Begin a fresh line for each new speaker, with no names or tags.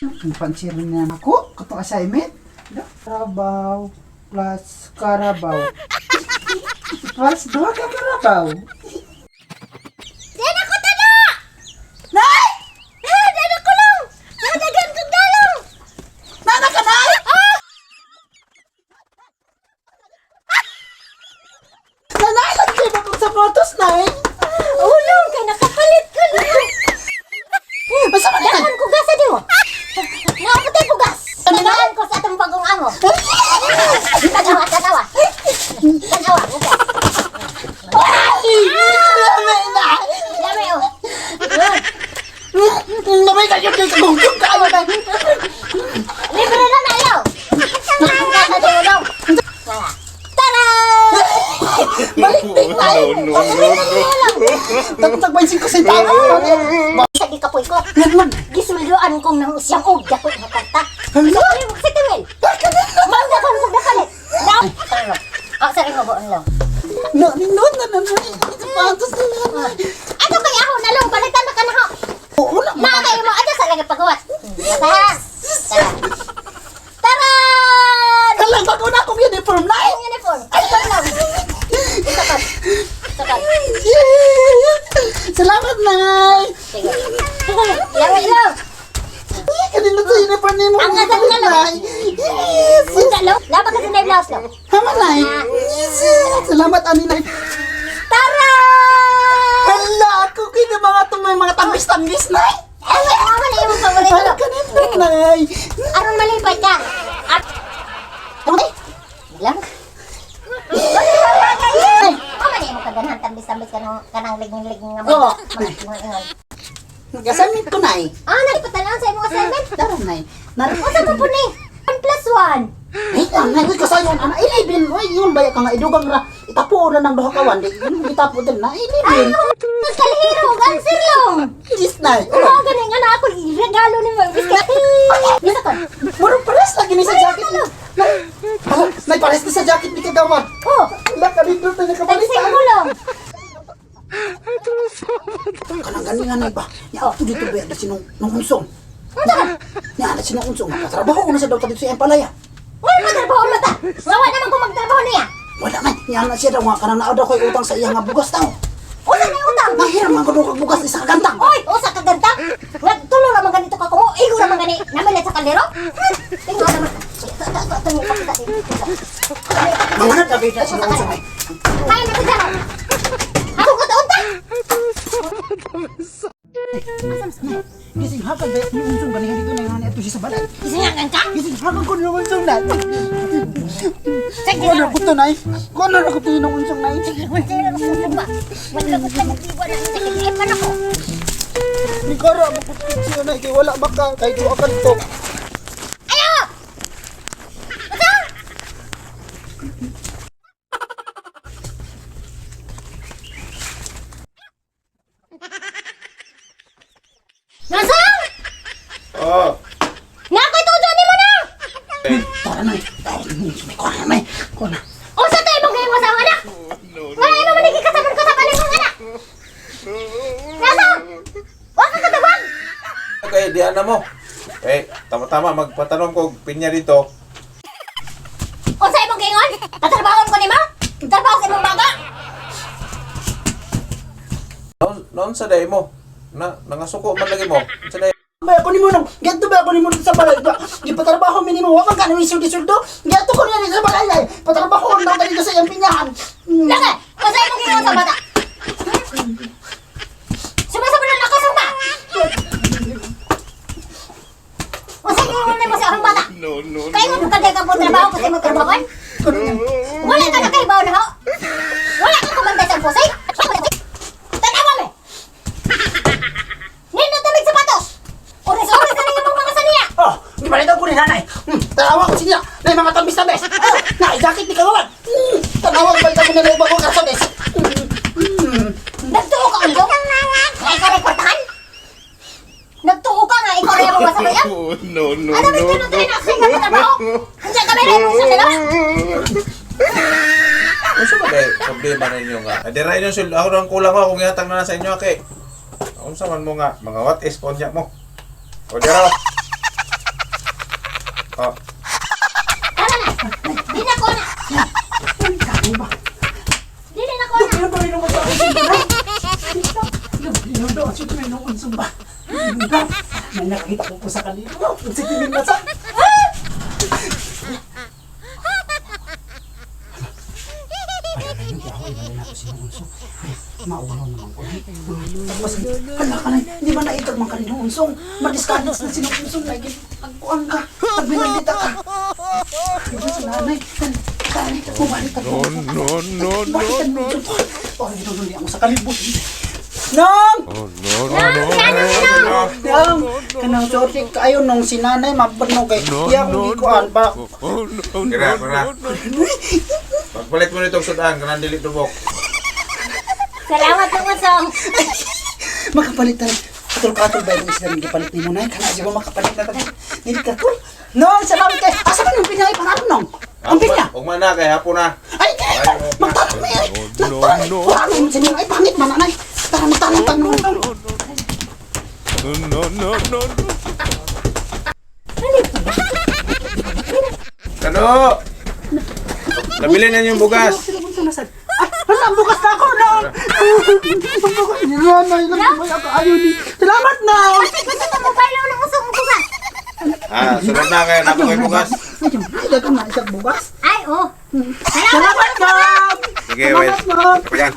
Ang pansir niya ako, katong assignment. Karabaw plus karabaw plus duha ka karabaw.
Diyan ako tada!
Nay!
Diyan ako lang! Nadagan kong dalong!
Nana ka, Nay!
Ah!
Nanay, lagi ba kong sapatos, Nay?
Ulong kay nakapalit ko lang!
Basta man, Nay!
Dahan ko gas di mo! Naapot ay bugas! Tagaan ko sa atong bagong amo! Tanawa, tanawa! Tanawa!
Ay! Lamay, Nay!
Lami oh!
Lamay kayo kay kagugtog kayo, Nay!
Libre na na ilaw! Sa tulong! Tara!
Balik-balik, Nay!
No, no, no, no.
Tagtag 25 centavos, Nay!
Sa gikapoy ko,
Yan man!
gisulyoan kong nang usyang og dako nga kwarta.
Hala!
Sorry, sa tiwil. Mangga kong nakalit. Tara. Ah, sorry mo buon lang.
No, no, no, no, no, sapatos na nanay.
Ato kay ako na lang palitan na ka na ho.
Oo, wala.
Na kayo mo ato sa lagi pagawas. Tara. Tara. Tara!
Hala, bago na akong uniform, Nay!
Ang uniform. Ito lang. Isa pa. Isa pa.
Yeah! Salamat, Nay!
Sige. Laro ilaw.
Ay, kanina sa uniform ni mo.
Ang asan ka lang.
Nay. Yes!
Unsa lo? Laba ka sa na blouse lo.
Hama, Nay! Yes! Salamat, ani, Nay.
Tara!
Hala, ako kini mga itong may mga tambis-tambis, Nay!
Ay, ako na imong paborito.
Hala, kanina, Nay!
Aron malipay ka. At
Ay,
lang. Amo na imong kaganahan tambis-tambis kanang kanang liging-liging nga
Oo.
mga ingon-ingon.
Nag-assignment ko, Nay.
Ah, nagpatalaan sa imong assignment.
Tara, Nay. Nar
Unsa man po ni? 1 plus 1.
Ay, ang nay, uy, kasayon, ana, 11. Uy, yun ba ka nga idugang ra. Itapo na ng duha ka wan. Di, yun, itapo din na,
Ay,
11.
kalihiro, answer long.
Yes, Nay.
Oh, gani nga na ako regalo ni mo. Biscuit. Bisa ko.
Murag pares lagi ni sa jacket. Nay, hala, nay, pares ni sa jacket ni kagawad.
Oh,
Wala ka dito na nakapalit.
tagsin mo lang.
Kanang gani nga nay ba? Nya ako dito ba na sinong nung unsong.
Unsa ka?
Nya na sinong unsong trabaho na sa daw dito sa iyang palaya.
Wala pa trabaho na ta. Nga wa naman ko magtrabaho niya.
Wala man, nya na siya daw nga kanang naa daw koy utang sa iya nga bugas daw.
Unsa na utang?
Nahiram man ko daw kag bugas isa ka gantang.
Oy, usa ka ganta. Nga tulo ra man ganito ka kumo, igo ra man gani. Namilit sa kaldero. Tingnan naman.
Manganad na na sinong unsong ay.
Kain na ko dyan. Ako ka taon ta.
Gising hakan ba ni unsong gani dito na nga ato siya sa balay.
Gisingangan ka?
Gising hakan ko ni unsong na.
Sige
Kuno na ko to nay. Kuno na ko to nung unsong nay.
Wala ko sa nagtiwa na sa kaya ako.
Ni kara mo ko siya nay kay wala maka kay duha ka to.
Ayo! Asa? Nasa?
Oh.
Nakoy tudo ni mo na!
Eh,
Tara nay. Ay, may kuno nay. Kuno.
Unsa to imong gahimo sa akong anak?
No,
Nga imo man gikasabon ko sa imong anak. Nasa? Wa ka katawag.
Okay, diyan na mo. Eh, tama-tama, magpatanong ko pinya dito.
Unsa imong giingon? Tatrabahon ko nimo? Trabaho sa imong baga?
Noon, noon sa day mo. Na, nangasuko man lagi mo. Sa day.
Ba ako nimo nung gadto ba ako nimo sa balay ba? Di patrabaho minimo wa man kanang isyu sweldo. Gadto ko niya sa balay ay. Patrabaho na dito sa iyang pinyahan.
Lagi, unsa imong giingon sa bata? Sumasabon na ako sumba. Unsa giingon nimo sa akong bata?
No, no,
Kaya nga kada ka po trabaho kasi imong trabahoan? Wala ka na kay na ho. Wala ka kumantay sa pusay. Tanawa me. Nindot na mig sapatos. Oras-oras na rin imong mga saniya.
Oh, di balitan ko ni nanay. Tanawa ko siya. Nay mga tambis-tambis. Oh, na jacket ni kagawad. Tanawa ko balitan ko na lang bago karsones.
Nagtuo ka ulo? Nga ikaw rin kwartahan? Nagtuo ka nga ikaw rin ang masabayan?
No, no,
Ano ba ito nung na sa nga trabaho? Hindi kami rin sa dalawa.
Unsa ba kay problema ninyo nga? Adira inyo sul ako nang kulang ako kung ihatag na na sa inyo kay. Unsa man mo nga mga what is ponya mo. O dira. Oh.
Tara na. Di na ko na.
Ay, kain ba?
Dili na ko na.
Pero pa rin ako sa unsong ba? Pero daw, ang may nung unsong ba? May nakita ko po sa kanila. Ang sige na sa... Wala na yun, kaya ako ibalay na ako si nung unsong. Ay, maulaw naman ko. Eh. Tapos, hala ka na, hindi ba naitag man ka rin nung unsong? Madiscourage na si nung unsong. Nagkuhan ka, nagbinalita ka. Ay, sa nanay, tari, bumalik ka.
No, no, no, no, no.
Oh, hindi ako sa kalibot. Nong!
Oh, no, no, no,
No.
Nong! Kanang sorry kayo nung si nanay mapano kay
no,
iya akong
no,
gikuan ba.
Oh, no,
Kira,
no,
kira.
no, no.
Pagpalit mo nitong sudan, kanang dili tubok.
Salamat ng usong.
Makapalit na. Katol-katol ba yung isda gipalit nimo nay? Kana di ba makapalit na ta? Dili ka tol. Nong, salamat kay. Asa man ang pinya parang nong? Ang pinya.
Ugma na kay hapon na.
Ay, kay magtanong mi ay.
No, no.
Wala mo sa ay pangit man anay. Tara magtanong tanong.
No, no, no, no.
Kano? Nabili na yung bugas.
Sino kung nasad? Ay, hala, ang bukas na ako, nong! Ang bukas ni nanay lang kumaya ka ayaw ni. Salamat, nong!
Gusto mo mobile ng usong bugas.
Ah, sunod na kay nako kay bugas.
Ay, ay, dagang na isang bugas.
Ay, oh.
Salamat, ma'am!
Sige, wait.
Salamat, ma'am!
Ayan.